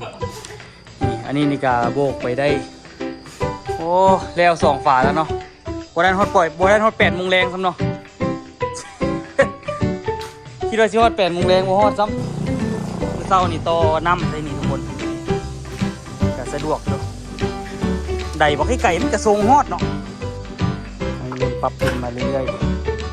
ນີ້ ອັນນີ້ນີ້ກະໂບກໄປໄດ້ ໂອ້ ແລ້ວສອງຝາແລ້ວເນາະ. ບໍ່ທັນຮອດ ບໍ່ທັນຮອດແປດໂມງແລງຊ້ຳເນາະ. ຄິດວ່າຊິຮອດແປດໂມງແລງ ບໍ່ຮອດຊ້ຳ. ມື້ເຊົ້ານີ້ຕໍ່ນ້ຳໃສ່ນີ້ທຸກຄົນ ກະສະດວກຢູ່. ໄດບໍ່ໄກໆ ມັນກະສົ່ງຮອດເນາະ. ມັນເລີ່ມປັບປຸງມາເລື້ອຍ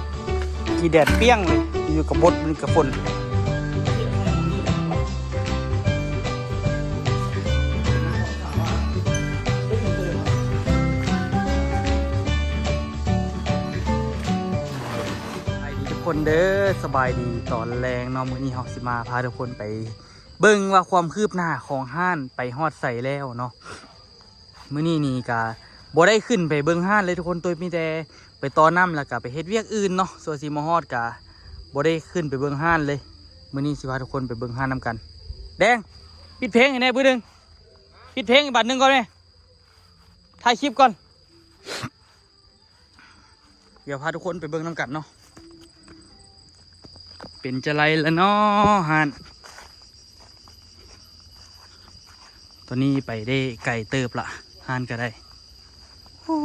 ໆ ທີ່ແດດປ່ຽງເລີຍ ຢູ່ກັບບົດມັນກັບຝົນ. ສະບາຍດີທຸກຄົນເດີ ສະບາຍດີຕອນແລງເນາະ. ມື້ນີ້ເຮົາຊິມາພາທຸກຄົນໄປເບິ່ງວ່າຄວາມຄືບໜ້າຂອງຮ້ານໄປຮອດໃສແລ້ວເນາະ. ມື້ນີ້ນີ້ກະບໍ່ໄດ້ຂຶ້ນໄປເບິ່ງຮ້ານເລີຍທຸກຄົນ ໂຕຍມີແຕ່ໄປຕໍ່ນ້ຳ ແລ້ວກະໄປເຮັດວຽກອື່ນເນາະ. ສ່ວນຊິມາຮອດກະບໍ່ໄດ້ຂຶ້ນໄປເບິ່ງຮ້ານເລີຍ. ມື້ນີ້ຊິພາທຸກຄົນໄປເບິ່ງຮ້ານນຳກັນ. ແດງ ປິດເພງໃຫ້ແດ່ບຶດໜຶ່ງ ປິດເພງບາດໜຶ່ງກ່ອນແມ່ ຖ່າຍຄລິບກ່ອນ. ດຽວພາທຸກຄົນໄປເບິ່ງນຳກັນເນາະ ເປັນຈັ່ງໃດລະເນາະຮ້ານ. ຕອນນີ້ໄປໄດ້ໄກເຕີບລະ ຮ້ານກະໄດ້ ໂອ້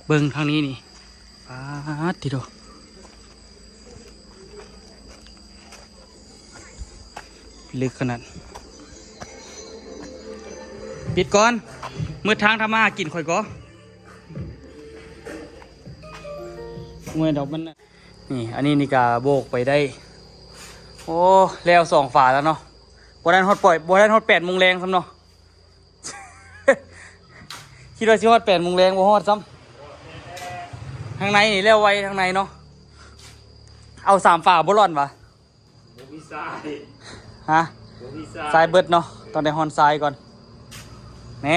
ເບິ່ງທາງນີ້ນີ້ ປາດຕິໂທ ລຶກຂະໜາດ. ປິດກ່ອນ ມືດທາງທຳມາຫາກິນຂ້ອຍກໍ ໂອ້ຍ ດອກມັນ ນີ້ ອັນນີ້ນີ້ກະໂບກໄປໄດ້ ໂອ້ ແລ້ວສອງຝາແລ້ວເນາະ. ບໍ່ທັນຮອດ ບໍ່ທັນຮອດແປດໂມງແລງຊ້ຳເນາະ. ຄິດວ່າຊິຮອດແປດໂມງແລງ ບໍ່ຮອດຊ້ຳ. ທາງໃນນີ້ແລ້ວໄວ ທາງໃນເນາະ. ເອົາສາມຝາບໍ່ຫຼອນຫວາ? ບໍ່ມີຊາຍ ຮະ? ບໍ່ມີຊາຍ ຊາຍເບິດເນາະ. ຕ້ອງໄດ້ຮ່ອນຊາຍກ່ອນ. ແໝ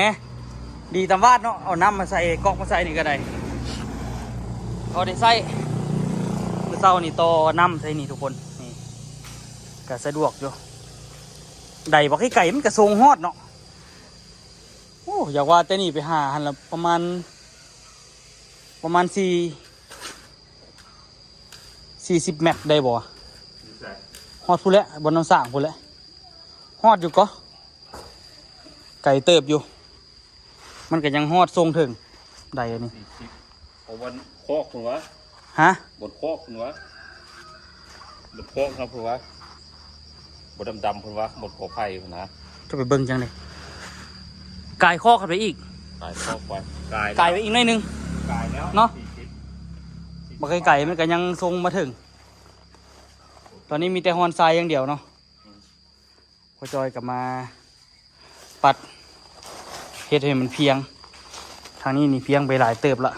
ດີຕຳວາດເນາະ ເອົານ້ຳມາໃສ່ ກອກມາໃສ່ນີ້ກະໄດ້ ພໍໄດ້ໃຊ້. ມື້ເຊົ້ານີ້ຕໍ່ນ້ຳໃສ່ນີ້ທຸກຄົນ ນີ້ກະສະດວກຢູ່. ໄດບໍ່ໄກໆ ມັນກະສົ່ງຮອດເນາະ. ໂອ້ ຢາກວ່າແຕ່ນີ້ໄປຫາຫັ້ນລະປະມານ ປະມານສີ່ ສີ່ສິບແມັດໄດ້ບໍ່? ຢູ່ໃສ? ຮອດພຸ້ນແຫຼະ ບ່ອນນ້ຳສ້າງພຸ້ນແຫຼະ. ຮອດຢູ່ກໍ ໄກເຕີບຢູ່ ມັນກະຍັງຮອດສົ່ງເຖິງໄດອັນນີ້. ສີ່ສິບ ເອົາບ່ອນຄອກພຸ້ນຫວາ? ຮະ? ບ່ອນຄອກພຸ້ນຫວາ? ບໍ່ຄອກນະເພິ່ນວ່າ ບໍ່ດຳໆ ເພິ່ນວ່າບໍ່ຂໍໄຜ່ພຸ້ນນະ. ຈະໄປເບິ່ງຈັ່ງໃດ? ກາຍຄອກຂຶ້ນໄປອີກ ກາຍຄອກໄປ ກາຍ ກາຍໄປອີກໜ້ອຍໜຶ່ງ ກາຍແລ້ວເນາະ. ບໍ່ໄກໆ ມັນກະຍັງສົ່ງມາເຖິງ. ຕອນນີ້ມີແຕ່ຮ່ອນຊາຍຢ່າງດຽວເນາະ. ພໍ່ຈ້ອຍກະມາປັດ ເຮັດໃຫ້ມັນພຽງ. ທາງນີ້ນີ້ພຽງໄປຫຼາຍເຕີບລະ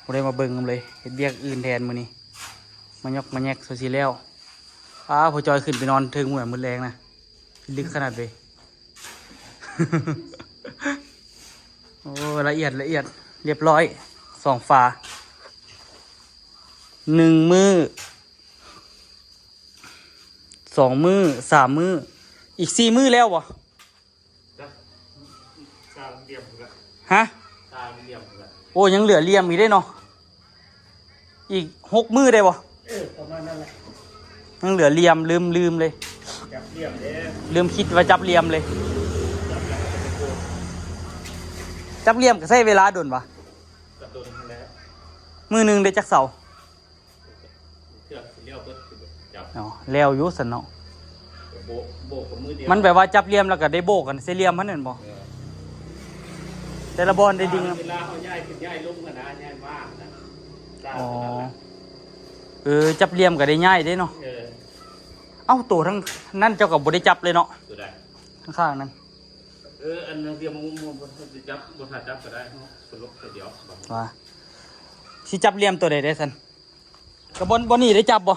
ບໍ່ໄດ້ມາເບິ່ງນຳເລີຍ ເຮັດວຽກອື່ນແທນມື້ນີ້ ມາຫຍອກມາແຫຍກ ສ່ວນຊິແລ້ວ. ອ້າ ພໍ່ຈ້ອຍຂຶ້ນໄປນອນເທິງພຸ້ນນະ ມື້ແລງນະ ລຶກຂະໜາດເລີຍ. ໂອ້ ລະອຽດ ລະອຽດ ລຽບຮ້ອຍ ສອງຝາ ໜຶ່ງມື້ ສອງມື້ ສາມມື້ ອີກສີ່ມື້ແລ້ວບໍ່? ຊາງລຽມພຸ້ນລະ ຮະ? ຊາງລຽມພຸ້ນລະ. ໂອ້ ຍັງເຫຼືອລຽມອີກເດ້ເນາະ ອີກຫົກມື້ໄດ້ບໍ່? ເອີ ປະມານນັ້ນແຫຼະ ຍັງເຫຼືອລຽມ ລືມ ລືມເລີຍ ຈັບລຽມເດ້ ລືມຄິດວ່າຈັບລຽມເລີຍ. ຈັບລຽມກະໃຊ້ເວລາດົນຫວາ? ກະດົນຫັ້ນແຫຼະ ມື້ໜຶ່ງໄດ້ຈັກເສົາ? ເທື່ອຊິແລ້ວເບິດ ຈັບ ອໍ ແລ້ວຢູ່ຊັ້ນເນາະ. ໂບກ ໂບກກັບມືດຽວ ມັນແບບວ່າຈັບລຽມແລ້ວກະໄດ້ໂບກກັນໃສ່ລຽມຫັ້ນແມ່ນບໍ່? ເອີ ແຕ່ລະບ່ອນໄດ້ດິງ ເວລາເຮົາຍ້າຍຂຶ້ນຍ້າຍລົງຫັ້ນນະ ຍ້າຍມາຫັ້ນນະ. ອໍ ເອີ ຈັບລຽມກະໄດ້ຍ້າຍເດ້ເນາະ. ເອີ ເອົ້າ ໂຕທາງນັ້ນເຈົ້າກະບໍ່ໄດ້ຈັບເລີຍເນາະ? ໂຕໃດ? ທາງຂ້າງນັ້ນ. ເອີ ອັນນັ້ນດຽວມັນ ມັນ ມັນຊິຈັບ ບໍ່ຖ້າຈັບກະໄດ້ ເຮົາສະຫຼຸບແຕ່ດຽວ ວ່າ ຊິຈັບລຽມໂຕໃດໄດ້ຊັ້ນ? ກະບ່ອນ ບ່ອນນີ້ໄດ້ຈັບບໍ່?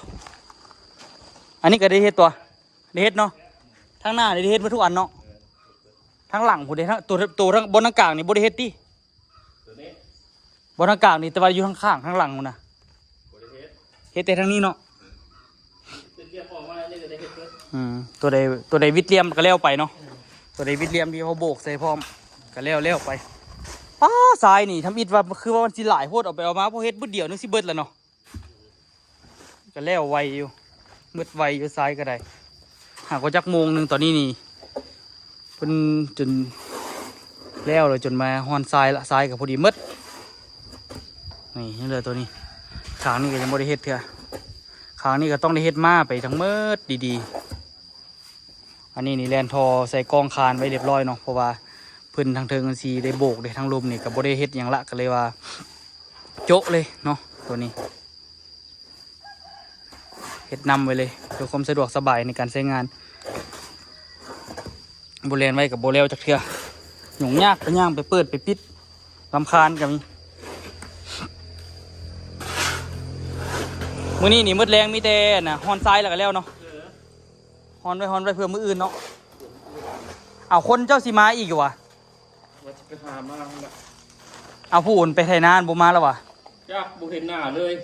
ອັນນີ້ກະໄດ້ເຮັດຕົວະ ໄດ້ເຮັດເນາະ. ທາງໜ້ານີ້ໄດ້ເຮັດໝົດທຸກອັນເນາະ. ທາງຫຼັງພຸ້ນເດ້ ໂຕ ໂຕທາງບ່ອນທາງກາງນີ້ບໍ່ໄດ້ເຮັດຕິ? ໂຕນີ້ ບ່ອນທາງກາງນີ້ ແຕ່ວ່າຢູ່ທາງຂ້າງທາງຫຼັງພຸ້ນນະ ບໍ່ໄດ້ເຮັດ ເຮັດແຕ່ທາງນີ້ເນາະ. ເປັນລຽບອອກມານີ້ກະໄດ້ເຮັດເບິດ. ອືມ ໂຕໃດ ໂຕໃດວິດລຽມກະແລ້ວໄປເນາະ. ເອີ ໂຕໃດວິດລຽມທີ່ເຮົາໂບກໃສ່ພ້ອມກະແລ້ວ ແລ້ວໄປ. ປ້າ ຊາຍນີ້ ທຳອິດວ່າ ຄືວ່າມັນຊິຫຼາຍໂພດ ເອົາໄປເອົາມາ ພໍເຮັດບຶດດຽວໜຶ່ງຊິເບິດແລ້ວເນາະ. ກໍແລ້ວໄວຢູ່ ໝົດໄວຢູ່ ຊາຍກໍໄດ້. ຫາກໍຈັກໂມງໜຶ່ງ ຕອນນີ້ນີ້ ເພິ່ນຈົນແລ້ວເລີຍ ຈົນມາຮອນຊາຍລະ ຊາຍກໍພໍດີໝົດ. ນີ້ຍັງເຫຼືອຕົວນີ້ ຂ້າງນີ້ກໍຍັງບໍ່ໄດ້ເຮັດເທື່ອ. ຂ້າງນີ້ກໍຕ້ອງໄດ້ເຮັດມ້າໄປທັງໝົດດີໆ. ອັນນີ້ນີ້ແລ່ນທໍ່ໃສ່ກ້ອງຄານໄວ້ຮຽບຮ້ອຍເນາະ ເພາະວ່າເພິ່ນທາງເທິງມັນຊິໄດ້ໂບກເດ້ ທາງລຸ່ມນີ້ກໍບໍ່ໄດ້ເຮັດຫຍັງລະ ກໍເລີຍວ່າໂຈະເລີຍເນາະ. ຕົວນີ້ເຮັດນຳໄວ້ເລີຍ ເພື່ອຄວາມສະດວກສະບາຍໃນການໃຊ້ງານ ບໍ່ແລ່ນໄວ້ກໍບໍ່ແລ້ວຈັກເທື່ອ. ຫຍຸ້ງຍາກ ໄປຍ່າງໄປເປີດໄປປິດ ລຳຄານກໍມີ. ມື້ນີ້ນີ້ໝົດແລງມີແຕ່ນະ ຮອນຊາຍແລ້ວກໍແລ້ວເນາະ. ຮອນໄວ້ ຮອນໄວ້ເພື່ອມື້ອື່ນເນາະ. ເອົາ ຄົນເຈົ້າຊິມາອີກຢູ່ຫວາ? ວ່າຊິໄປຫາມາຫັ້ນລະ. ເອົາ ຜູ້ອື່ນໄປໄຖນາບໍ່ມາແລ້ວຫວາ? ຈັກ ບໍ່ເຫັນໜ້າເລີຍ.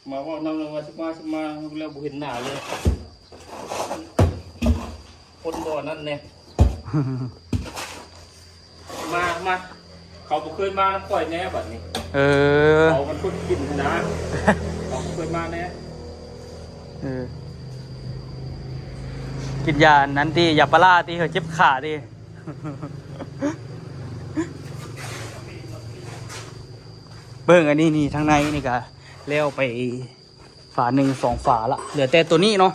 ມາເວົ້ານຳແລ້ວວ່າຊິມາ ຊິມາ ແລ້ວບໍ່ເຫັນໜ້າເລີຍ. ຄົນບໍ່ນັ້ນແດ່. ມາ ມາ ເຂົາບໍ່ເຄີຍມານຳຂ້ອຍແດ່ບັດນີ້. ເອີ ເຂົາມັນຄົນກິນນະ ເຂົາບໍ່ເຄີຍມາແດ່. ເອີ ກິນຢາອັນນັ້ນຕິ ຢາປາລາຕິ ເຂົາເຈັບຂາຕິ. ເບິ່ງອັນນີ້ນີ້ ທາງໃນນີ້ກະແລ້ວໄປ ຝາໜຶ່ງສອງຝາລະ ເຫຼືອແຕ່ຕົວນີ້ເນາະ.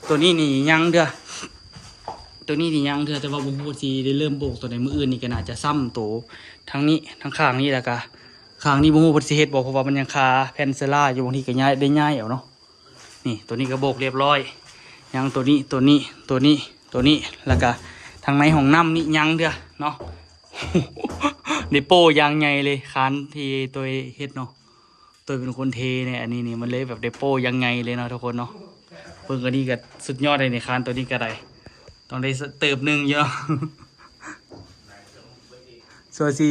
ຕົວນີ້ນີ້ຍັງເທື່ອ ຕົວນີ້ນີ້ຍັງເທື່ອ ແຕ່ວ່າບໍ່ຮູ້ວ່າຊິໄດ້ເລີ່ມໂບກຕົວໃດ. ມື້ອື່ນນີ້ກໍໜ້າຈະຊ້ຳໂຕທາງນີ້ ທາງຂ້າງນີ້ ແລ້ວກະຂ້າງນີ້ບໍ່ຮູ້ເພິ່ນຊິເຮັດບໍ່ ເພາະວ່າມັນຍັງຄາແຜ່ນເຊີລາຢູ່ ບາງທີກໍຍ້າຍ ໄດ້ຍ້າຍເອົາເນາະ. ນີ້ ຕົວນີ້ກໍໂບກຮຽບຮ້ອຍ ຍັງຕົວນີ້ ຕົວນີ້ ຕົວນີ້ ຕົວນີ້ ແລ້ວກະທາງໃນຫ້ອງນ້ຳນີ້ຍັງເທື່ອເນາະ. ໄດ້ໂປ້ຢ່າງໃຫຍ່ເລີຍ ຄານທີ່ຕົວເຮັດເນາະ. ຕົວເປັນຄົນເທນີ້ ອັນນີ້ນີ້ມັນເລີຍແບບໄດ້ໂປ້ຢ່າງໃຫຍ່ເລີຍເນາະທຸກຄົນເນາະ. ເບິ່ງອັນນີ້ກໍສຸດຍອດເລີຍນີ້ ຄານຕົວນີ້ກໍໄດ້ ຕ້ອງໄດ້ເຕີບໜຶ່ງຢູ່ເນາະ. ສ່ວນຊິ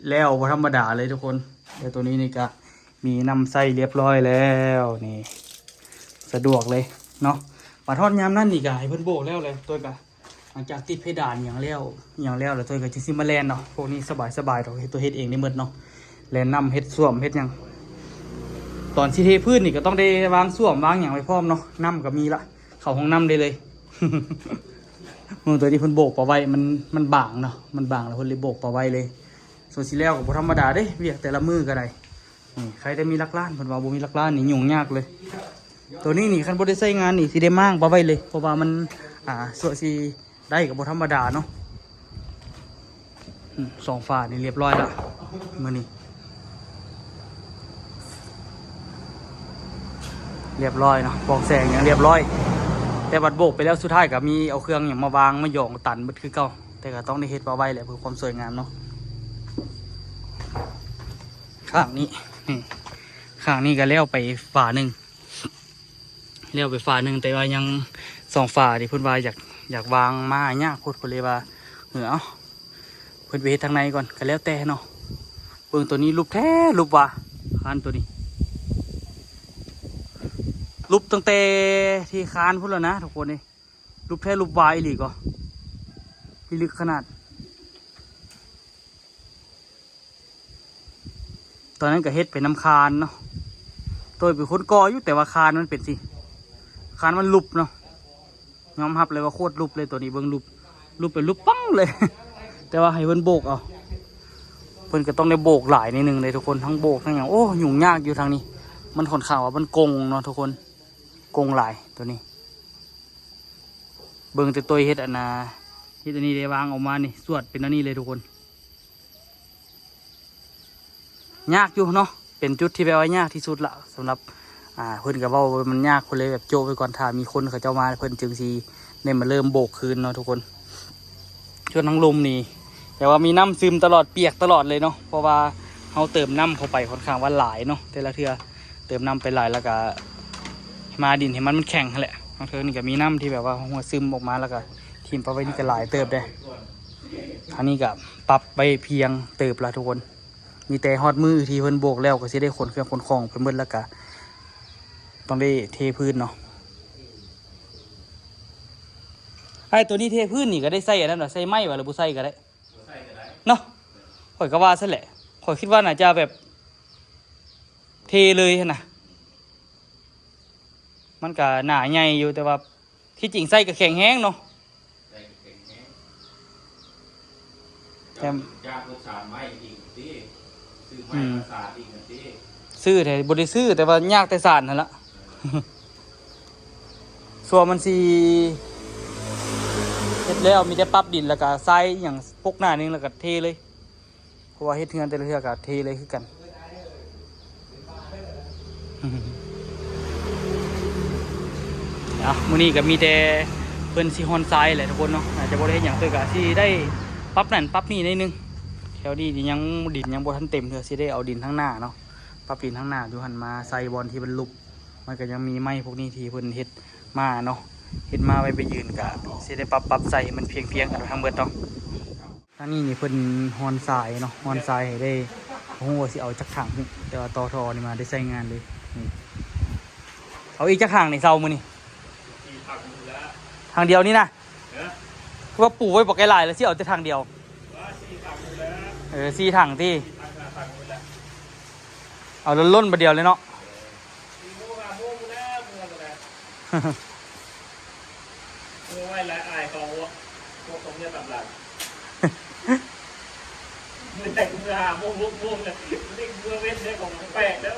ແລ້ວບໍ່ທຳມະດາເລີຍທຸກຄົນ. ແລ້ວຕົວນີ້ນີ້ກໍມີນ້ຳໃຊ້ຮຽບຮ້ອຍແລ້ວ ນີ້ສະດວກເລີຍເນາະ. ມາຮອດຍາມນັ້ນນີ້ກໍໃຫ້ເພິ່ນໂບກແລ້ວແຫຼະ ຕົວກໍ ຫຼັງຈາກຕິດເພດານຫຍັງແລ້ວ ຫຍັງແລ້ວ ແລ້ວຕົວກໍຈະຊິມາແລ່ນເນາະ. ພວກນີ້ສະບາຍໆດອກ ເຮັດ ຕົວເຮັດເອງໄດ້ໝົດເນາະ ແລ່ນນ້ຳ ເຮັດສ້ວມ ເຮັດຫຍັງ. ຕອນຊິເທພື້ນນີ້ກໍຕ້ອງໄດ້ວາງສ້ວມວາງຫຍັງໄວ້ພ້ອມເນາະ. ນ້ຳກໍມີລະ ເຂົ້າຫ້ອງນ້ຳໄດ້ເລີຍ. ເບິ່ງຕົວທີ່ເພິ່ນໂບກປະໄວ້ ມັນ ມັນບາງເນາະ ມັນບາງ ແລ້ວເພິ່ນເລີຍໂບກປະໄວ້ເລີຍ. ສ່ວນຊິແລ້ວກໍບໍ່ທຳມະດາເດ້ ວຽກແຕ່ລະມື້ກໍໄດ້. ນີ້ ໃຄແຕ່ມີຫຼັກລ້ານ ເພິ່ນວ່າບໍ່ມີຫຼັກລ້ານນີ້ຫຍຸ້ງຍາກເລີຍ. ຕົວນີ້ນີ້ ຄັນບໍ່ໄດ້ໃຊ້ງານນີ້ ຊິໄດ້ມ້າງປະໄວ້ເລີຍ ເພາະວ່າມັນ ອ່າ ສ່ວນຊິໄດ້ກໍບໍ່ທຳມະດາເນາະ. ອືມ ສອງຝານີ້ຮຽບຮ້ອຍລະ ມື້ນີ້ ຮຽບຮ້ອຍເນາະ ປ່ອງແສງຫຍັງຮຽບຮ້ອຍ. ແຕ່ບັດໂບກໄປແລ້ວ ສຸດທ້າຍກໍມີເອົາເຄື່ອງຫຍັງມາວາງມາຢອງຕັນເບິດຄືເກົ່າ. ແຕ່ກໍຕ້ອງໄດ້ເຮັດປະໄວ້ແຫຼະ ເພື່ອຄວາມສວຍງາມເນາະ. ຂ້າງນີ້ ນີ້ ຂ້າງນີ້ກໍແລ້ວໄປຝາໜຶ່ງ ແລ້ວໄປຝາໜຶ່ງ ແຕ່ວ່າຍັງສອງຝາທີ່ເພິ່ນວ່າຢາກ ຢາກວາງມາຍາກໂພດ ເພິ່ນເລີຍວ່າ ເອີ ເອົາ ເພິ່ນໄປເຮັດທາງໃນກ່ອນ ກໍແລ້ວແຕ່ເນາະ. ເບິ່ງຕົວນີ້ຫຼຸບແທ້ຫຼຸບວ່າ ຄານຕົວນີ້ ຫຼຸບຕັ້ງແຕ່ທີ່ຄານພຸ້ນແລ້ວນະທຸກຄົນເອີຍ. ຫຼຸບແທ້ຫຼຸບວ່າອີ່ຫຼີກໍ ພິລຶກຂະໜາດ. ຕອນນັ້ນກໍເຮັດໄປນຳຄານເນາະ ໂຕຍເປັນຄົນກໍ່ຢູ່ ແຕ່ວ່າຄານມັນເປັນຊີ້ ຄານມັນຫຼຸບເນາະ. ຍອມຮັບເລີຍວ່າໂຄດຫຼຸບເລີຍ ຕົວນີ້ເບິ່ງຫຼຸບ ຫຼຸບໄປຫຼຸບປັງເລີຍ. ແຕ່ວ່າໃຫ້ເພິ່ນໂບກເອົາ ເພິ່ນກໍຕ້ອງໄດ້ໂບກຫຼາຍໜ້ອຍໜຶ່ງເດ້ທຸກຄົນ ທັງໂບກທັງຫຍັງ. ໂອ້ ຫຍຸ້ງຍາກຢູ່ທາງນີ້ ມັນຂ້ອນຂ້າງວ່າມັນກົງເນາະທຸກຄົນ ກົງຫຼາຍຕົວນີ້. ເບິ່ງແຕ່ຕົວເຮັດອັນນ່າ ເຮັດອັນນີ້ໄດ້ວາງອອກມານີ້ ສວດເປັນອັນນີ້ເລີຍທຸກຄົນ. ຍາກຢູ່ເນາະ ເປັນຈຸດທີ່ແບບວ່າຍາກທີ່ສຸດລະ ສຳລັບ ອ່າ ເພິ່ນກໍເວົ້າວ່າມັນຍາກ ເພິ່ນເລີຍແບບໂຈະໄວ້ກ່ອນ ຖ້າມີຄົນເຂົາເຈົ້າມາ ເພິ່ນຈຶ່ງຊິໄດ້ມາເລີ່ມໂບກຄືນເນາະທຸກຄົນ. ສ່ວນທາງລຸ່ມນີ້ ແບບວ່າມີນ້ຳຊຶມຕະຫຼອດ ປຽກຕະຫຼອດເລີຍເນາະ ເພາະວ່າເຮົາເຕີມນ້ຳເຂົ້າໄປຂ້ອນຂ້າງວ່າຫຼາຍເນາະ ແຕ່ລະເທື່ອເຕີມນ້ຳໄປຫຼາຍ ແລ້ວກໍມາດິນໃຫ້ມັນ ມັນແຂງຫັ້ນແຫຼະ. ບາງເທື່ອນີ້ກໍມີນ້ຳທີ່ແບບວ່າຫົວຊຶມອອກມາ ແລ້ວກໍຖິ້ມປະໄວ້ນີ້ກໍຫຼາຍເຕີບເດ້. ອັນນີ້ກໍປັບໄວ້ພຽງເຕີບລະທຸກຄົນ. ມີແຕ່ຮອດມື້ທີ່ເພິ່ນໂບກແລ້ວ ກໍຊິໄດ້ຂົນເຄື່ອງຂົນຂອງໄປໝົດ ແລ້ວກະຕ້ອງໄດ້ເທພື້ນເນາະ. ອ້າຍ ຕົວນີ້ເທພື້ນນີ້ກໍໄດ້ໃສ່ອັນນັ້ນຫວາ ໃສ່ໄມ້ຫວາ ຫຼືບໍ່ໃສ່ກໍໄດ້ເນາະ? ຂ້ອຍກໍວ່າຊັ້ນແຫຼະ ຂ້ອຍຄິດວ່າໜ້າຈະແບບເທເລີຍຫັ້ນນະ ມັນກໍໜ້າໃຫຍ່ຢູ່ ແຕ່ວ່າທີ່ຈິງໃສ່ກໍແຂງແຮງເນາະ ໃສ່ກໍແຂງແຮງ ແຕ່ ຢາກລົດສານໄມ້ອີກຕິ ຊື້ໄມ້ ອືມ ມາສານອີກຫັ້ນຕິ ຊື້ແທ້ ບໍ່ໄດ້ຊື້ ແຕ່ວ່າຍາກແຕ່ສານຫັ້ນລະ ເອີ ສ່ວນມັນຊິເຮັດແລ້ວ ມີແຕ່ປັບດິນ ແລ້ວກໍຊາຍອີ່ຫຍັງປົກໜ້າໜຶ່ງ ແລ້ວກໍເທເລີຍ ເພາະວ່າເຮັດເຮືອນແຕ່ລະເທື່ອກໍເທເລີຍຄືກັນ. ເອົາ ມື້ນີ້ກໍມີແຕ່ເພິ່ນຊິຮ່ອນຊາຍແຫຼະທຸກຄົນເນາະ ອາດຈະບໍ່ໄດ້ເຮັດຫຍັງ ເພິ່ນກໍຊິໄດ້ປັບນັ້ນປັບນີ້ໜ້ອຍໜຶ່ງ ແຖວນີ້ນີ້ຍັງດິນຍັງບໍ່ທັນເຕັມເທື່ອ ຊິໄດ້ເອົາດິນທາງໜ້າເນາະ ປັບດິນທາງໜ້າຢູ່ຫັ້ນມາໃສ່ບ່ອນທີ່ມັນຫຼຸບ ມັນກໍຍັງມີໄມ້ພວກນີ້ທີ່ເພິ່ນເຮັດມາເນາະ ເຮັດມາໄວ້ໄປຢືນ ກໍຊິໄດ້ປັບ ປັບໃສ່ໃຫ້ມັນພຽງໆກັນໄປທັງເບິດເນາະ. ທາງນີ້ນີ້ເພິ່ນຮ່ອນຊາຍເນາະ ຮ່ອນຊາຍໃຫ້ໄດ້ ບໍ່ຮູ້ວ່າຊິເອົາຈັກຖັງ ແຕ່ວ່າຕໍ່ທໍ່ນີ້ມາໄດ້ໃຊ້ງານເລີຍ ນີ້ ເອົາອີກຈັກຖັງນີ້ເຊົ້າມື້ນີ້ ສີ່ຖັງນີ້ແຫຼະ ຖັງດຽວນີ້ນະ ເອີ ຄືວ່າປູໄວ້ບັກຫຼາຍໆ ແລ້ວຊິເອົາແຕ່ຖັງດຽວ ວ່າສີ່ຖັງນີ້ແຫຼະ ເອີ ສີ່ຖັງຕິ ສີ່ຖັງ ຫ້າຖັງນີ້ແຫຼະ ເອົາລົ້ນໆ ບາດດຽວເລີຍເນາະ. ສີ່ໂມງຫ້າໂມງພຸ້ນແຫຼະ ເມືອພຸ້ນແຫຼະ ເມືອໄວຫຼາຍ ອາຍເຂົາ ພວກເຂົາເມືອຕາມຫຼັງ ເມືອແຕ່ເມືອຫ້າໂມງຫົກໂມງ ເດັກເມືອເວັນເດ້ ຂອງແປກເດ້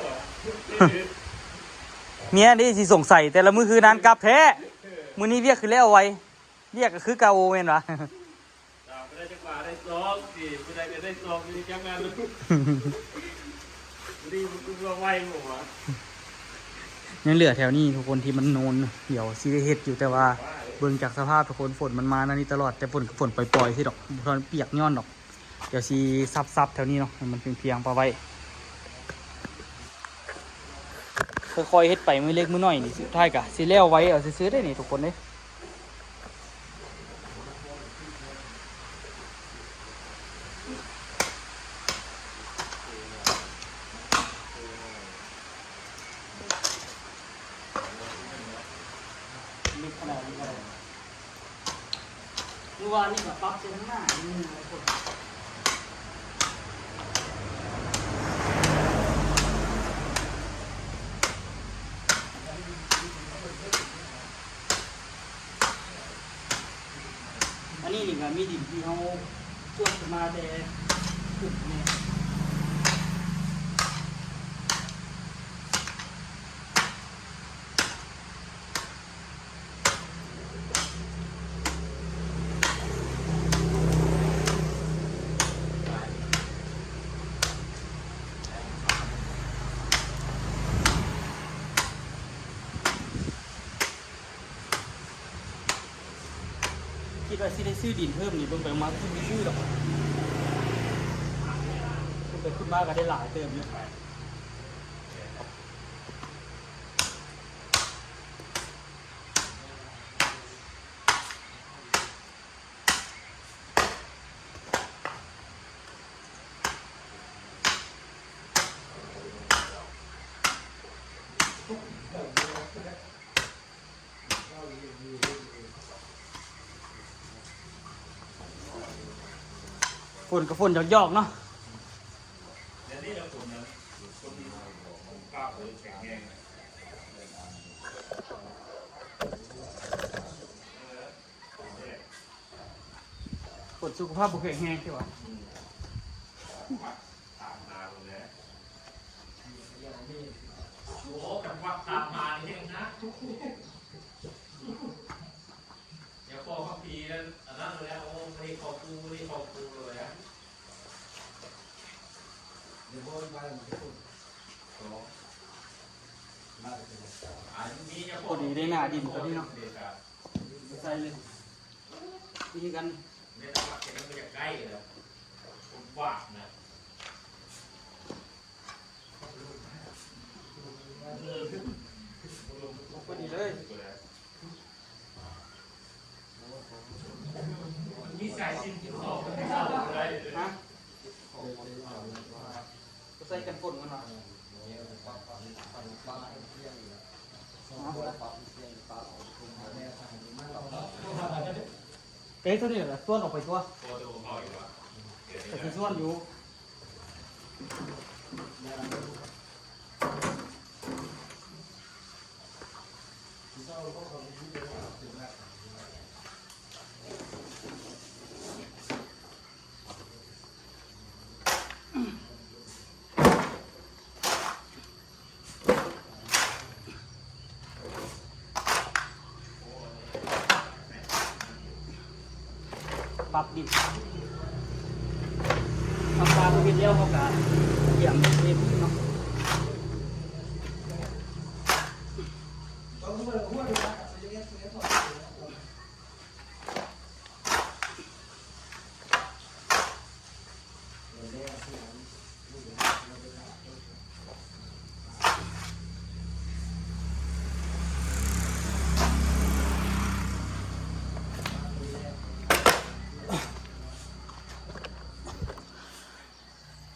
ເມຍນີ້ຊິສົງໄສ ແຕ່ລະມື້ຄືນານກັບແທ້ ມື້ນີ້ວຽກຄືແລ້ວໄວ ວຽກກໍຄືເກົ່າແມ່ນຫວາ? ຕາມໄປໄດ້ຈັກບາດໄດ້ຊອງຕິ ຜູ້ໃດກໍໄດ້ຊອງຢູ່ຈັກງານ ນີ້ມັນຄືວ່າໄວບໍ່ວະ ຍັງເຫຼືອແຖວນີ້ທຸກຄົນທີ່ມັນໂນນ ດຽວຊິໄດ້ເຮັດຢູ່ ແຕ່ວ່າເບິ່ງຈາກສະພາບທຸກຄົນ ຝົນມັນມາແນວນີ້ຕະຫຼອດ ແຕ່ຝົນ ຝົນປ່ອຍໆ ຊິດອກ ບໍ່ທັນປຽກຍ້ອນດອກ ດຽວຊິສັບໆ ແຖວນີ້ເນາະ ໃຫ້ມັນພຽງໆ ປະໄວ້ ຄ່ອຍໆ ເຮັດໄປມື້ເລັກມື້ນ້ອຍນີ້ ສຸດທ້າຍກະຊິແລ້ວໄວເອົາຊື່ໆ ເດ້ນີ້ທຸກຄົນເດ້. ເລັກຂະໜາດນີ້ກໍໄດ້ ມື້ວານນີ້ກໍປັບເປັນໜ້າໜຶ່ງ ອັນນີ້ນີ້ກໍມີດິນທີ່ເຮົາກວດຂຶ້ນມາແຕ່ ຄິດວ່າຊິໄດ້ຊື້ດິນເພີ່ມນີ້ ເບິ່ງໄປເບິ່ງມາຄືຊິບໍ່ຊື້ດອກ ຂຶ້ນໄປຂຶ້ນມາກໍໄດ້ຫຼາຍເຕີບຢູ່. ຝົນກໍຝົນຫຍອກໆ ເນາະ. ຄົນສຸຂະພາບບໍ່ແຂງແຮງເດ້ຫວາ? ພໍດີໄດ້ໜ້າດິນຕົວນີ້ເນາະ ໃສ່ເລີຍ ວິທີການ ພໍດີເລີຍ. ຮະ? ໃສ່ກັນຝົນມັນຫວາ? ເອີ ໂຕນີ້ລະ ສ່ວນອອກໄປຕົວະ ກະຊິສ່ວນຢູ່. ປັບດິນ ເຮົາປາເຮັດແລ້ວ ເຮົາກະກຽມເຮັດເນາະ.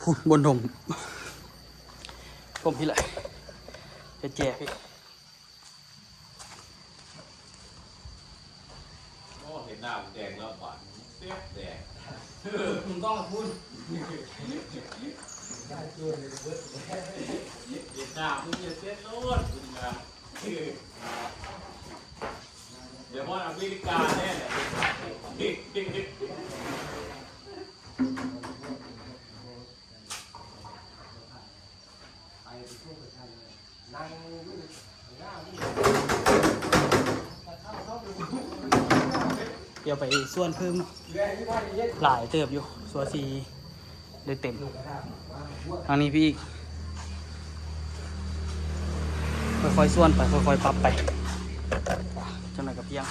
ພຸ້ນ ບົນຖົງ ຖົງພີ້ແຫຼະ ເຮັດແຈພີ້. ໂອ້ ເຫັນໜ້າແດງແລ້ວບາດເຈັບແດງ ເອີ ຄຸນຕ້ອງພຸ້ນ ເຫັນໜ້າມຶງຈະເຈັບໂລດ ດຽວຮອດອາເມລິກາແນ່ແຫຼະ. ດຽວໄປສວນເພີ່ມເນາະ ຫຼາຍເຕີບຢູ່ ຊົ່ວຊິໄດ້ເຕັມ. ທາງນີ້ໄປອີກ ຄ່ອຍໆສວນໄປ ຄ່ອຍໆປັບໄປ ຈັກໜ້ອຍກະພຽງ.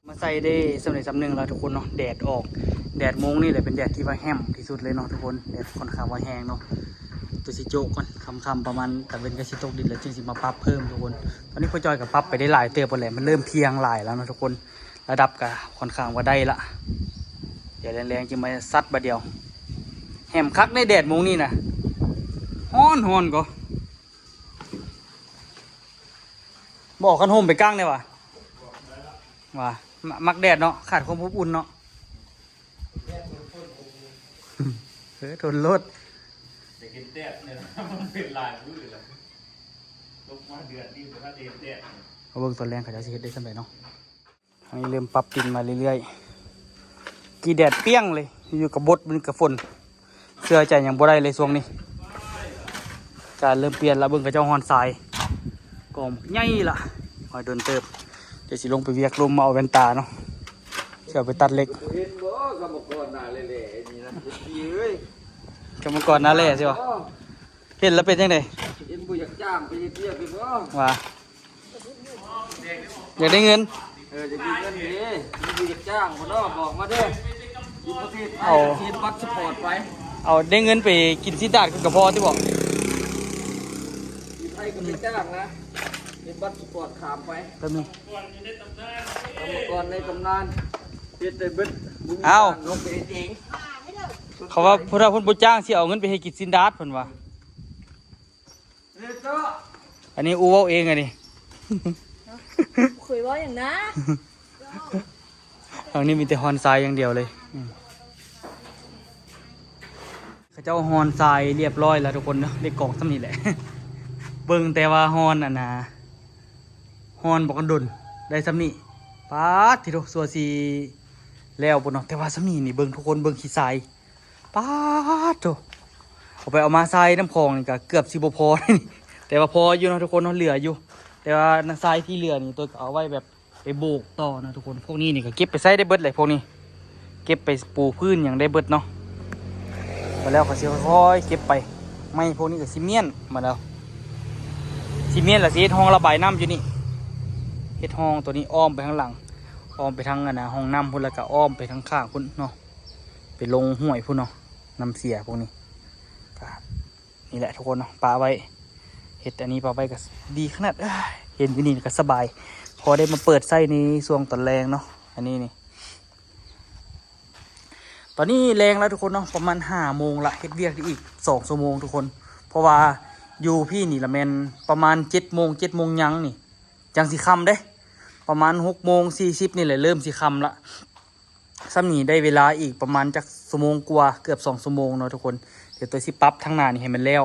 ມາໃສ່ໄດ້ສ່ຳໃດສ່ຳໜຶ່ງແລ້ວທຸກຄົນເນາະ. ແດດອອກ ແດດໂມງນີ້ແຫຼະເປັນແດດທີ່ວ່າແຮມທີ່ສຸດເລີຍເນາະທຸກຄົນ. ແດດຄ່ອນຂ້າງວ່າແຮງເນາະ. ໂຕຊິໂຈະກ່ອນ ຄ່ຳໆປະມານຕາເວັນໃກ້ຊິຕົກດິນແລ້ວຈຶ່ງຊິມາປັບເພີ່ມທຸກຄົນ. ຕອນນີ້ພໍ່ຈ້ອຍກະປັບໄປໄດ້ຫຼາຍເຕີບແລ້ວ ມັນເລີ່ມພຽງຫຼາຍແລ້ວເນາະທຸກຄົນ. ລະດັບກະຄ່ອນຂ້າງວ່າໄດ້ລະ ດຽວແລງໆຈຶ່ງມາຊັດບາດດຽວ. ແຮມຄັກໃນແດດໂມງນີ້ນະ ຮ້ອນໆກໍ ບໍ່ເອົາຄັນຮົ່ມໄປກາງແດ່ຫວາ ຫວາ ມັກແດດເນາະ ຂາດຄວາມອົບອຸ່ນເນາະ. ເອີ ທົນໂລດ ຢາກເຫັນແດດເລີຍ ມັນເປັນຫຼາຍມື້ແລ້ວ ຕົກມາເດືອນນີ້ບໍ່ທັນໄດ້ເຫັນແດດ. ມາເບິ່ງຕອນແລງເຂົາເຈົ້າຊິເຮັດໄດ້ສ່ຳໃດເນາະ. ອັນນີ້ເລີ່ມປັບດິນມາເລື້ອຍໆ ກີ້ແດດປ່ຽງເລີຍ ຢູ່ກະບົດມັນກະຝົນ ເຊື່ອໃຈຫຍັງບໍ່ໄດ້ເລີຍຊ່ວງນີ້. ການເລີ່ມປ່ຽນລະ ເບິ່ງເຂົາເຈົ້າຮ່ອນຊາຍ ກອງໃຫຍ່ລະ ຮອຍດົນເຕີບ. ດຽວຊິລົງໄປວຽກລົມມາເອົາແວ່ນຕາເນາະ ຊິເອົາໄປຕັດເຫຼັກ. ເຫັນບໍ່ ກຳມະກອນໜ້າແຫຼ້ໆນີ້ນະ ເອັຟຊີເອີຍ ກຳມະກອນໜ້າແຫຼ້ຊິຫວາ? ເຫັນລະເປັນຈັ່ງໃດ? ເຫັນບໍ່ຢາກຈ້າງໄປເຮັດວຽກຢູ່ບໍ່? ຫວາ ຢາກໄດ້ເງິນ ເອີ ຢາກໄດ້ເງິນເດ້ ມີຜູ້ຢາກຈ້າງບໍ່ເນາະ ບອກມາເດີ. ຢູ່ປະເທດໄທ ເອົາ ເຮັດບັດສະປອດໄປ ເອົາໄດ້ເງິນໄປກິນຊີ້ນດາດກະພໍຕິບໍ? ຢູ່ໄທກະໄປຈ້າງນະ ເຮັດບັດສະປອດຂ້າມໄປ ແປັບໜຶ່ງ ກຳມະກອນໃນຕຳນານ ເຮັດໄດ້ເບິດ ບໍ່ມີ ອ້າວ ການລົງໄປເຮັດເອງ. ເຂົາວ່າຜູ້ເຖົ້າເພິ່ນບໍ່ຈ້າງ ຊິເອົາເງິນໄປເຮັດກິນຊີ້ນດາດເພິ່ນວ່າ. ອັນນີ້ອູເວົ້າເອງອັນນີ້ ບໍ່ເຄີຍເວົ້າຫຍັງນະ. ທາງນີ້ມີແຕ່ຮ່ອນຊາຍຢ່າງດຽວເລີຍ. ອືມ ເຈົ້າຮ່ອນຊາຍລຽບຮ້ອຍແລ້ວທຸກຄົນເນາະ, ໄດ້ກອງສ່ຳນີ້ແຫຼະ. ເບິ່ງແຕ່ວ່າຮ່ອນອັນນ່າ ຮ່ອນບໍ່ກັນດົນ ໄດ້ສ່ຳນີ້. ປາດທິໂທ ຊົ່ວຊິແລ້ວພຸ້ນເນາະ, ແຕ່ວ່າສ່ຳນີ້ນີ້ ເບິ່ງທຸກຄົນ ເບິ່ງຂີ້ຊາຍ ປາດໂທ ເອົາໄປເອົາມາຊາຍນ້ຳຂອງນີ້ກໍເກືອບຊິບໍ່ພໍ ແຕ່ວ່າພໍຢູ່ເນາະທຸກຄົນເນາະ ເຫຼືອຢູ່. ແຕ່ວ່າຊາຍທີ່ເຫຼືອນີ້ ໂຕກໍເອົາໄວ້ແບບ ໄປໂບກຕໍ່ນະທຸກຄົນ. ພວກນີ້ນີ້ກໍເກັບໄປໃຊ້ໄດ້ເບິດແຫຼະ ພວກນີ້ ເກັບໄປປູພື້ນຫຍັງໄດ້ເບິດເນາະ. ແລ້ວກໍຊິຄ່ອຍໆເກັບໄປ. ໄມ້ພວກນີ້ກໍຊິມ້ຽນມາແລ້ວ ຊິມ້ຽນແລ້ວຊິເຮັດຮ່ອງລະບາຍນ້ຳຢູ່ນີ້, ເຮັດຮ່ອງຕົວນີ້ອ້ອມໄປທາງຫຼັງ ອ້ອມໄປທາງອັນນ່າ ຫ້ອງນ້ຳພຸ້ນ ແລ້ວກໍອ້ອມໄປທາງຂ້າງພຸ້ນເນາະ, ໄປລົງຫ້ວຍພຸ້ນເນາະ. ນ້ຳເສຍພວກນີ້ກໍ ນີ້ແຫຼະທຸກຄົນເນາະ ປະໄວ້ ເຮັດອັນນີ້ປະໄວ້ກໍດີຂະໜາດ. ເອີຍ ເຫັນຢູ່ນີ້ກໍສະບາຍ ພໍໄດ້ມາເປີດໃຊ້ໃນຊ່ວງຕອນແລງເນາະ. ອັນນີ້ນີ້ ຕອນນີ້ແລງແລ້ວທຸກຄົນເນາະ ປະມານຫ້າໂມງລະ, ເຮັດວຽກໄດ້ອີກສອງຊົ່ວໂມງທຸກຄົນ. ເພາະວ່າຢູ່ພີ້ນີ້ລະແມ່ນປະມານເຈັດໂມງ ເຈັດໂມງຍັງນີ້ ຈັ່ງຊິຄ່ຳເດ້. ປະມານຫົກໂມງສີ່ສິບນີ້ແຫຼະ ເລີ່ມຊິຄ່ຳລະ. ສ່ຳນີ້ໄດ້ເວລາອີກປະມານຈັກຊົ່ວໂມງກວ່າ ເກືອບສອງຊົ່ວໂມງເນາະທຸກຄົນ. ດຽວໂຕຊິປັບທາງໜ້ານີ້ໃຫ້ມັນແລ້ວ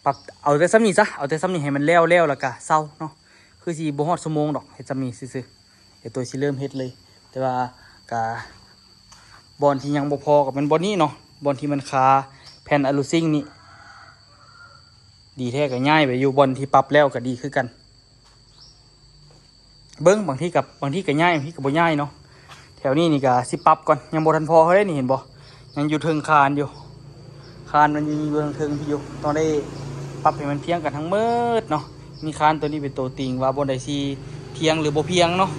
ປັບ ເອົາແຕ່ສ່ຳນີ້ຊະ ເອົາແຕ່ສ່ຳນີ້ໃຫ້ມັນແລ້ວໆ ແລ້ວກໍເຊົາເນາະ. ຄືຊິບໍ່ຮອດຊົ່ວໂມງດອກ ເຮັດສ່ຳນີ້ຊື່ໆ. ດຽວໂຕຊິເລີ່ມເຮັດເລີຍ ແຕ່ວ່າກໍບ່ອນທີ່ຍັງບໍ່ພໍກໍແມ່ນບ່ອນນີ້ເນາະ ບ່ອນທີ່ມັນຄາແຜ່ນອາລູຊິງນີ້. ດີແທ້ກໍຍ້າຍໄປຢູ່ບ່ອນທີ່ປັບແລ້ວກໍດີຄືກັນ. ເບິ່ງ ບາງທີກໍ ບາງທີກໍຍ້າຍ ບາງທີກໍບໍ່ຍ້າຍເນາະ. ແຖວນີ້ນີ້ກໍຊິປັບກ່ອນ ຍັງບໍ່ທັນພໍເທົ່າໃດນີ້ ເຫັນບໍ່ ຍັງຢູ່ເທິງຄານຢູ່. ຄານມັນຍັງຢູ່ເທິງໆ ຢູ່ ຕ້ອງໄດ້ປັບໃຫ້ມັນພຽງກັນທັງໝົດເນາະ. ມີຄານຕົວນີ້ເປັນຕົວຕິງວ່າບ່ອນໃດຊິພຽງຫຼືບໍ່ພຽງເນາະ.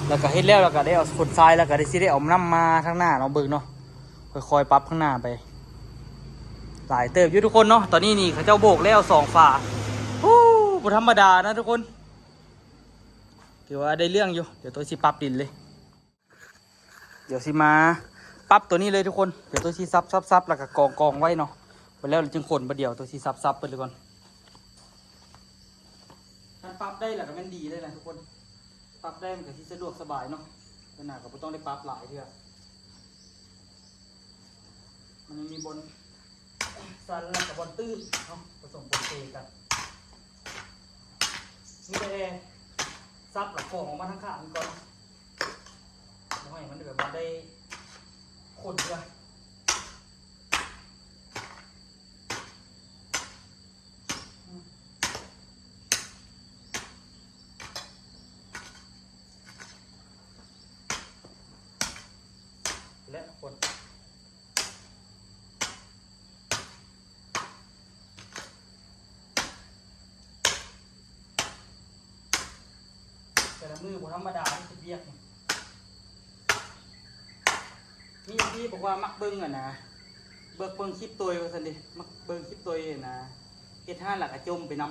ແລ້ວກໍເຮັດແລ້ວ ແລ້ວກໍໄດ້ເອົາຂົນຊາຍ ແລ້ວກໍໄດ້ ຊິໄດ້ເອົານ້ຳມາທາງໜ້າເນາະ ເບິ່ງເນາະ. ຄ່ອຍໆປັບຂ້າງໜ້າໄປ. ຫຼາຍເຕີບຢູ່ທຸກຄົນເນາະ. ຕອນນີ້ນີ້ເຂົາເຈົ້າໂບກແລ້ວສອງຝາ. ໂອ້ ບໍ່ທຳມະດານະທຸກຄົນ ຖືວ່າໄດ້ເລື່ອງຢູ່. ດຽວໂຕຊິປັບດິນເລີຍ ດຽວຊິມາປັບຕົວນີ້ເລີຍທຸກຄົນ. ດຽວໂຕຊິສັບໆໆ ແລ້ວກໍກອງໆໄວ້ເນາະ. ໄປແລ້ວຈຶ່ງຂົນບາດດຽວ ໂຕຊິສັບໆໄປເລີຍກ່ອນ. ຄັນປັບໄດ້ແລ້ວກໍແມ່ນດີເລີຍນະທຸກຄົນ. ປັບໄດ້ມັນກໍຊິສະດວກສະບາຍເນາະ. ເທື່ອໜ້າກໍບໍ່ຕ້ອງໄດ້ປັບຫຼາຍເທື່ອ. ມັນຍັງມີບ່ອນຊັນ ແລ້ວກໍບ່ອນຕື້ນເນາະ ປະສົມປົນເປກັນ. ມີແຕ່ສັບແລ້ວກອງອອກມາທາງຂ້າງນີ້ກ່ອນ ບໍ່ໃຫ້ມັນແບບວ່າໄດ້ຂົນເທື່ອ. ແລະຄົນ ແຕ່ລະມື້ບໍ່ທຳມະດາເດ້ ເຮັດວຽກນີ້. ມີເອັຟຊີບອກວ່າມັກເບິ່ງ ອັນນ່າ ເບິ່ງ ເບິ່ງຄລິບໂຕຍວ່າຊັ້ນເດ ມັກເບິ່ງຄລິບໂຕຍ ອັນນ່າ ເຮັດຮ້ານແລ້ວກໍຈົມໄປນຳ.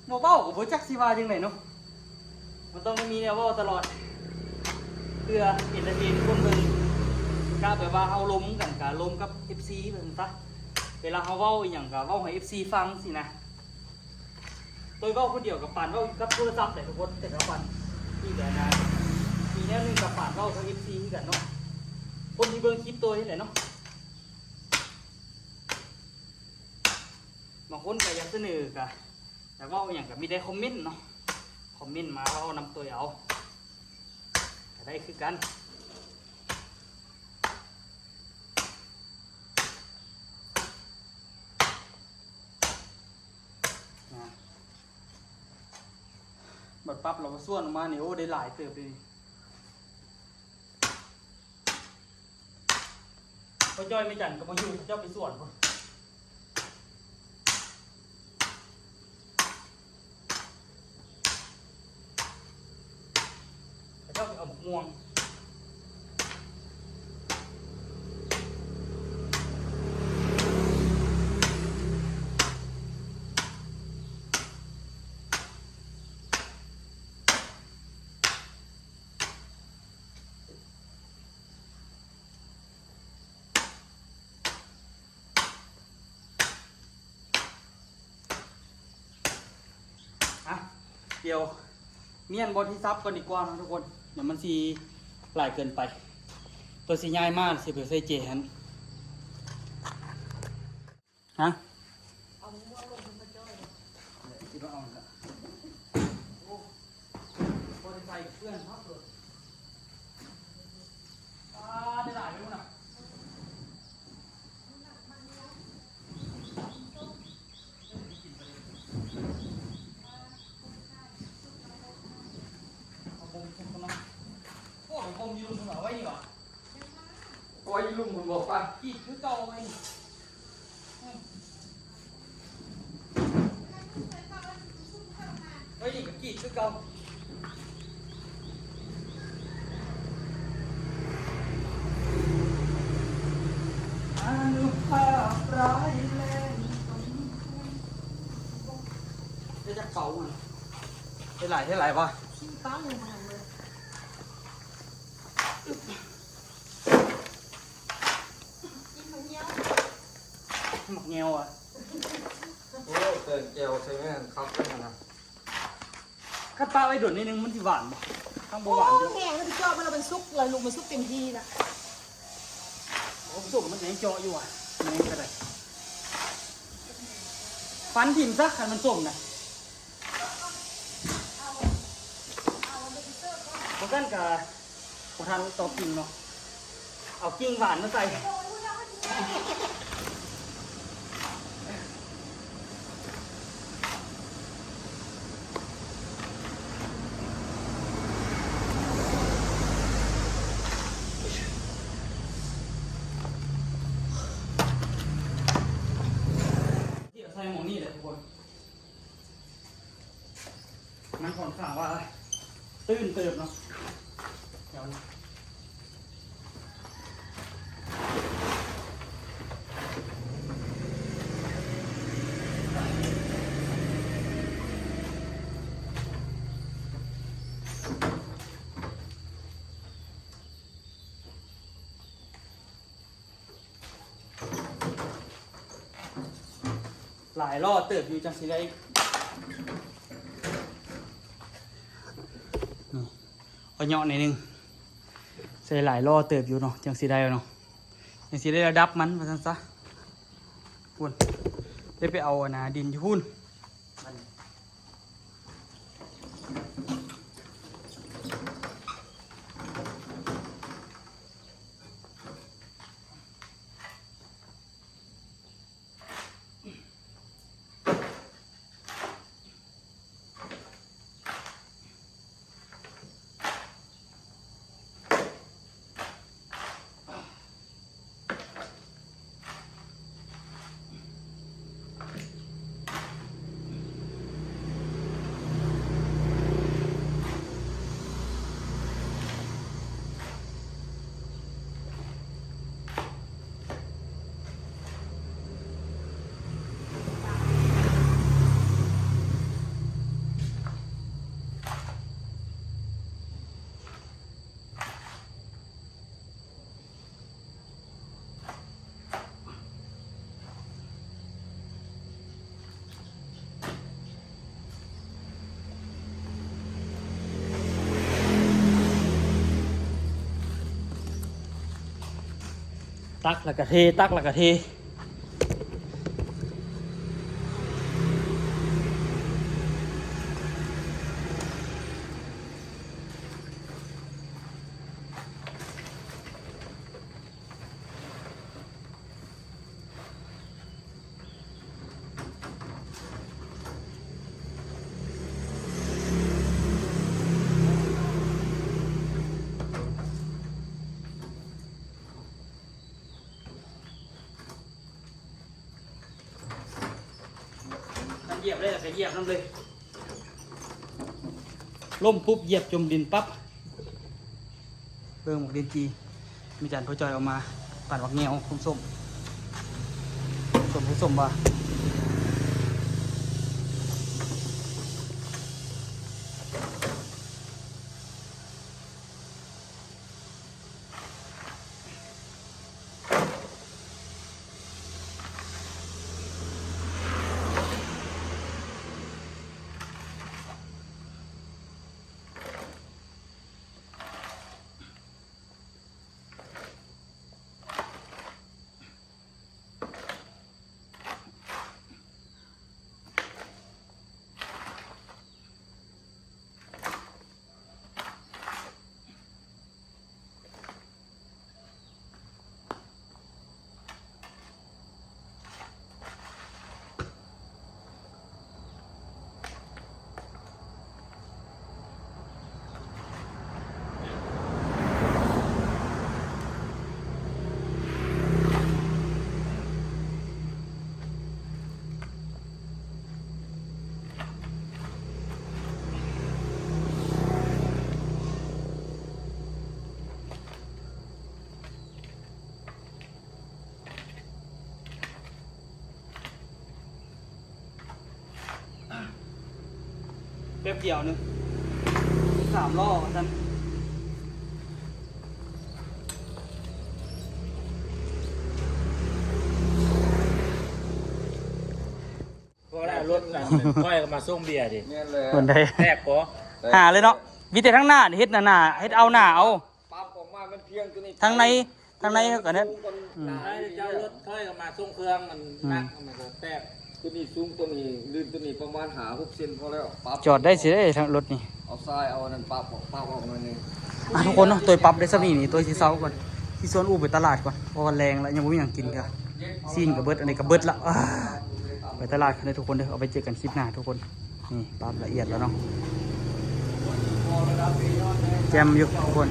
ບໍ່ເວົ້າກໍບໍ່ຈັກຊິວ່າຈັ່ງໃດເນາະ. ມັນຕ້ອງໄດ້ມີແນວເວົ້າຕະຫຼອດ ເພື່ອເອັນເຕີເທນຄົນເບິ່ງ ກະແບບວ່າເຮົາລົມກັນ ກະລົມກັບເອັຟຊີວ່າຊັ້ນຊະ. ເວລາເຮົາເວົ້າອີ່ຫຍັງກະເວົ້າໃຫ້ເອັຟຊີຟັງຊີ້ນະ. ໂຕຍເວົ້າຄົນດຽວກໍປານເວົ້າກັບໂທລະສັບແຫຼະທຸກຄົນ ແຕ່ລະວັນ. ອີກແນວນະ ອີກແນວໜຶ່ງກໍປານເວົ້າກັບເອັຟຊີຄືກັນເນາະ ຄົນທີ່ເບິ່ງຄລິບໂຕຍຫັ້ນແຫຼະເນາະ. ບາງຄົນກໍຢາກສະເໜີ ກໍຢາກເວົ້າອີ່ຫຍັງກໍມີແຕ່ຄອມເມັນເນາະ ຄອມເມັນມາເວົ້ານຳໂຕຍເອົາ ກໍໄດ້ຄືກັນ. ບັດປັບລາວສວນອອກມານີ້ ໂອ້ ໄດ້ຫຼາຍເຕີບເດ. ພໍ່ຈ້ອຍແມ່ຈັນກໍບໍ່ຢູ່ ເຂົາເຈົ້າໄປສວນພຸ້ນ ເຂົາເຈົ້າໄປເອົາໝາກມ່ວງ. ອ່ະ ດຽວມ້ຽນບ່ອນທີ່ສັບກ່ອນດີກວ່າເນາະທຸກຄົນ ດຽວມັນຊິຫຼາຍເກີນໄປ. ຕົວຊິຍ້າຍມາ ຊິໄປໃສ່ເຈຫັ້ນ ຮະ? ເອົາມາມ່ວງລົງເພິ່ນມາຈ້ອຍ ຊິມາເອົາລະ ໂອ້ ບໍ່ໄດ້ໃສ່ເພື່ອນເນາະ ອ່າ ໄດ້ຫຼາຍຢູ່ນະ. ເອົາບົມສຸກກ່ອນເນາະ ໂອ້ ບົມຢູ່ລຸ່ມພຸ້ນ ເອົາໄວ້ນີ້ຫວາ? ເອົາໄວ້ຢູ່ລຸ່ມພຸ້ນບໍ່ປະ? ກີດຄືເກົ່າໄວ້ນີ້ ອືມ ໄວ້ນີ້ກໍກີດຄືເກົ່າ. ອານຸພາບຮ້າຍແຮງ ໄດ້ຈັກເປົາຫັ້ນ? ໄດ້ຫຼາຍ ໄດ້ຫຼາຍບໍ່? ສີ່ເປົາ ຍັງບໍ່ທັນເບິດ. ກິນໝາກງຽວ ໝາກງຽວອະ? ໂອ້ ແກງແຈ່ວໃສ່ແມ່ນຄັກແທ້ນະ. ຄັນປະໄວ້ດົນໜ້ອຍໜຶ່ງມັນຊິຫວານບໍ່? ຄັນບໍ່ຫວານ ໂອ້ ແຫ້ງ ມັນຊິເຈາະ ມັນລະມັນສຸກ ລະລູກມັນສຸກເຕັມທີ່ລະ. ໂອ້ ສົມ ມັນຍັງເຈາະຢູ່ຫວາ? ແມ່ນກໍໄດ້ ຟັນຖິ້ມຊະ ຄັນມັນສົ້ມນະ. ບໍ່ຊັ້ນກະບໍ່ທັນຕອກກິ່ງເນາະ ເອົາກິ່ງຫວານມາໃສ່. ໃສ່ໝ່ອງນີ້ແຫຼະທຸກຄົນ. ມັນຂ້ອນຂ້າງວ່າຕື້ນເຕີບເນາະ ແຖວນີ້. ຫຼາຍລໍ້ເຕີບຢູ່ ຈັ່ງຊິໄດ້ ນີ້ ເອົາເຍາະໜ້ອຍໜຶ່ງ ໃສ່ຫຼາຍລໍ້ເຕີບຢູ່ເນາະ ຈັ່ງຊິໄດ້ເນາະ ຈັ່ງຊິໄດ້ລະດັບມັນ ວ່າຊັ້ນຊະ. ພຸ້ນ ໄດ້ໄປເອົາອັນນ່າດິນຢູ່ພຸ້ນ. ຕັກແລ້ວກະເທ ຕັກແລ້ວກະເທ. ຄັນຢຽບໄດ້ກໍຢຽບນຳເລີຍ ລົ້ມປຸບຢຽບຈົມດິນປັບ. ເບິ່ງໝາກລິນຈີ່ ແມ່ຈັນພໍ່ຈ້ອຍເອົາມາ ປາດໝາກແງວ ສົ້ມໆ ສົ້ມໃຫ້ສົ້ມວ່າ. ເ ແປັບດຽວໜຶ່ງ ສາມລໍ້ວ່າຊັ້ນ. ບໍ່ໄດ້ເອົາລົດອັນ ຂ້ອຍກໍມາສົ່ງເບຍດິ. ແມ່ນແລ້ວ ຄົນໃດ ແຕກບໍ່? ຫາເລີຍເນາະ. ມີແຕ່ທາງໜ້າເຮັດໜ້າ ເຮັດເອົາໜ້າເອົາ. ປັບອອກມາມັນພຽງຕົວນີ້ ທາງໃນ ທາງໃນເຂົາກໍນັ້ນ. ອືມ ໃຫ້ເຈົ້າລົດຂ້ອຍກໍມາສົ່ງເຄື່ອງ ມັນ ອືມ ໜັກ ມັນກໍແຕກ. ຕົວນີ້ສູງ ຕົວນີ້ລື່ນ ຕົວນີ້ປະມານຫ້າຫົກເຊັນພໍແລ້ວ. ປັບ ຈອດໄດ້ຊິເດ້ ທາງລົດນີ້. ເອົາຊາຍ ເອົາອັນນັ້ນປັບອອກ ປັບອອກໜ້ອຍໜຶ່ງ. ອ່ະ ທຸກຄົນເນາະ ໂຕຍປັບໄດ້ສ່ຳນີ້ນີ້ ໂຕຍຊິເຊົາກ່ອນ ຊິຊວນອູ່ໄປຕະຫຼາດກ່ອນ ເພາະວ່າແລງແລ້ວ ຍັງບໍ່ມີຫຍັງກິນເທື່ອ. ຊີ້ນກໍເບິດ ອັນນີ້ກໍເບິດລະ. ອ່າ ໄປຕະຫຼາດກັນເດີທຸກຄົນເດີ. ເອົາໄປເຈີກັນຄລິບໜ້າທຸກຄົນ. ນີ້ປັບລະອຽດແລ້ວເນາະ ແຈ່ມຢູ່ທຸກຄົນ.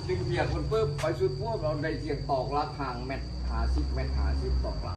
ດຶງເບຍເພິ່ນປຶບ ໄປສຸດພວກເຮົາໄດ້ສຽງຕອກຫຼັກ ຫ່າງແມັດຫ້າສິບ ແມັດຫ້າສິບ ຕອກຫຼັກ.